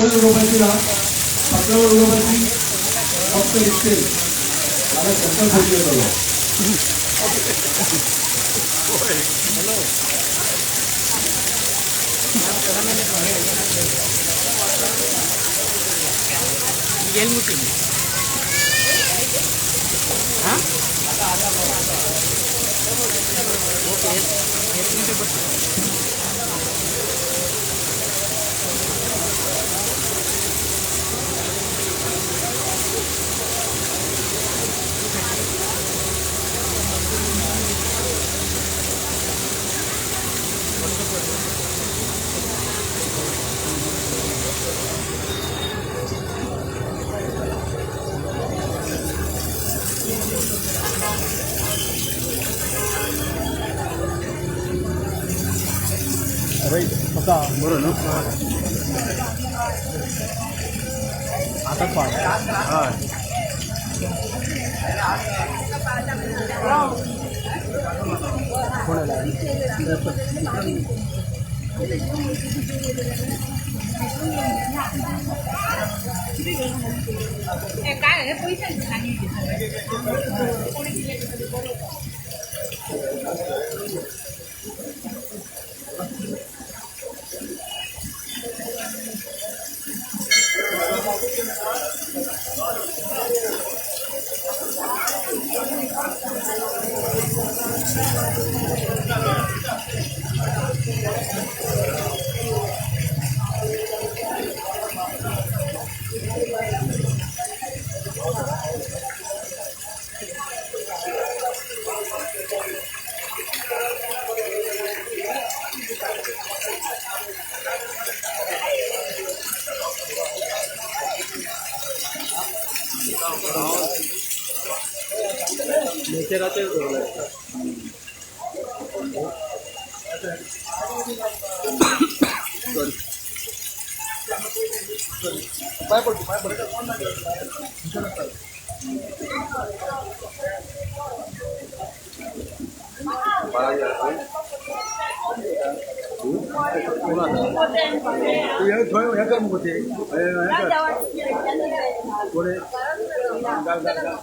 पयलीं उलोवपाची ना, फातरावर उलोवपाची फक्त इतकेच जाल्यार शंकर भोजी येतलो. बरं ना आता पाय कोणाला काय पैसे नेचराचेर दवरलें. पांय पडटा पांय पडटा. थंय हें कर मुगो ते हें कर थोडे घाल घाल घाल.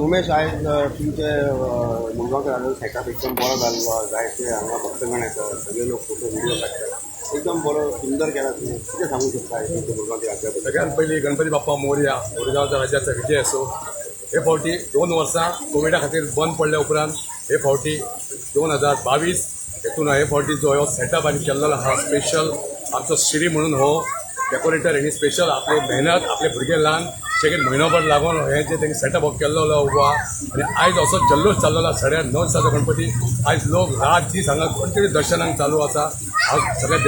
उमेश आयज तुमचे मुरगांवकर आलो सेटअप एकदम बरो जाल्लो, जायते हांगा भक्तगण येतात, सगळे लोक फोटो व्हिडिओ काडटात, एकदम बरो सुंदर केला. तुमी कितें सांगू शकता आयज तुमच्या मुरगांवच्या राज्या? सगळ्यात पयलीं गणपती बाप्पा मोरया, मुरगांवच्या राज्याचा विजय असो. हे फावटी 2 वर्सां कोविडा खातीर बंद पडल्या उपरांत हे फावटी 2022 हेतून हे फावटी जो हो सेटअप आनी केल्लो आहा स्पेशल आमचो श्री म्हणून हो डेकोरेटर हेणी स्पेशल आपले मेहनत आपले भुरगे ल्हान सेगीत म्हयनोभर लागून हें जे तेणी सेटअप केल्लो उबो आहा आनी आयज असो जल्लोश चाललेलो आसा. 9:30 दिसाचो गणपती आयज लोक रात दीस हांगा कंटिन्यू दर्शनाक चालू आसा. हांव सगळ्या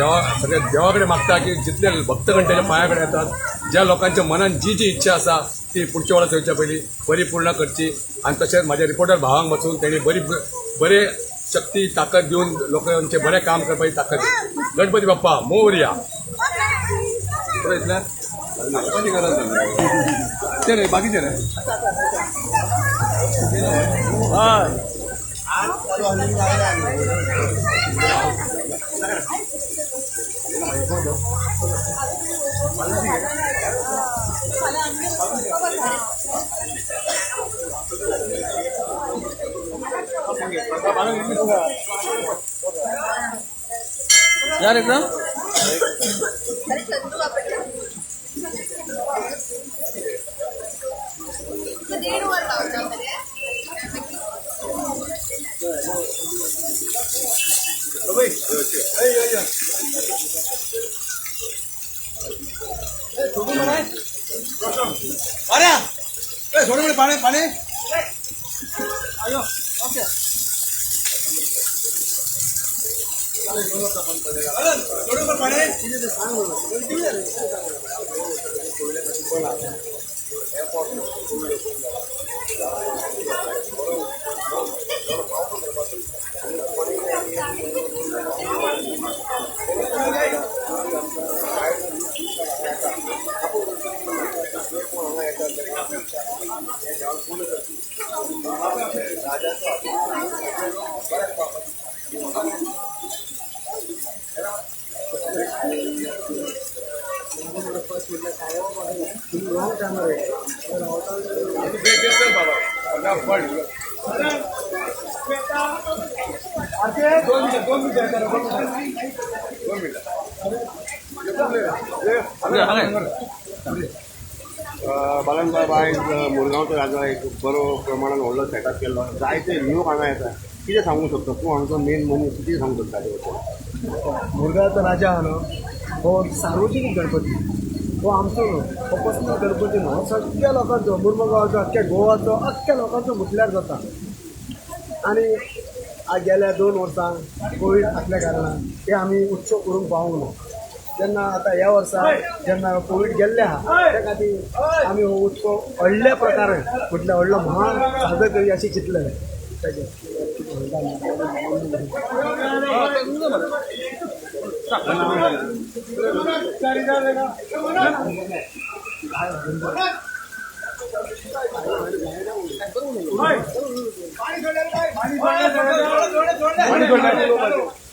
देवा कडेन मागता की जितले भक्तगण तेच्या पांया कडेन येतात, ज्या लोकांच्या मनान जी जी इच्छा आसा ती पुढच्या वर्सा येवच्या पयलीं बरी पूर्ण करची. आनी तशेंच म्हाज्या रिपोर्टर भावांक वचून तेणी बरी बरे शक्ती ताकद दिवन लोकांचें बरें काम करपाची ताकद दिली. गणपती बाप्पा मोरया. इतलें सांगपाची गरज ना ते रे बाकीचे रे. हय यार एकदम अरे चंदू. अरे थोडे थोडे पाणी पाणी थोडे पाणी. बालन बाब आयज मुरगांवचो राजा एक बरो प्रमाणान व्हडलो सेटअप केल्लो, जायते लोक हांगा येता, कितें सांगूंक शकता तूं हांगचो मेन मनीस, कितें सांगूंक शकता ताजे बद्दल? मुरगांवचो राजा आहा न्हू हो सार्वजनीक गणपती, हो आमचो न्हू, हो पर्सनल गणपती न्हू, हो सगळ्या लोकांचो, मुरमुगांवचो, अख्ख्या गोवाचो, अख्ख्या लोकांचो म्हटल्यार जाता. आनी गेल्या 2 वर्सां कोवीड आसल्या कारणान ते आमी उत्सव करूंक पावूंक ना. जेन्ना आतां ह्या वर्सा जेन्ना कोवीड गेल्ले आहा त्या खातीर आमी हो उत्सव व्हडल्या प्रकारान म्हटल्यार व्हडलो महान साजरो करूया अशें चिंतलें ताचेर.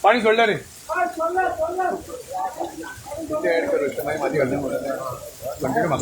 पाणी सोडलं रे, ऍड करू. माती घालून कंटिन्यू.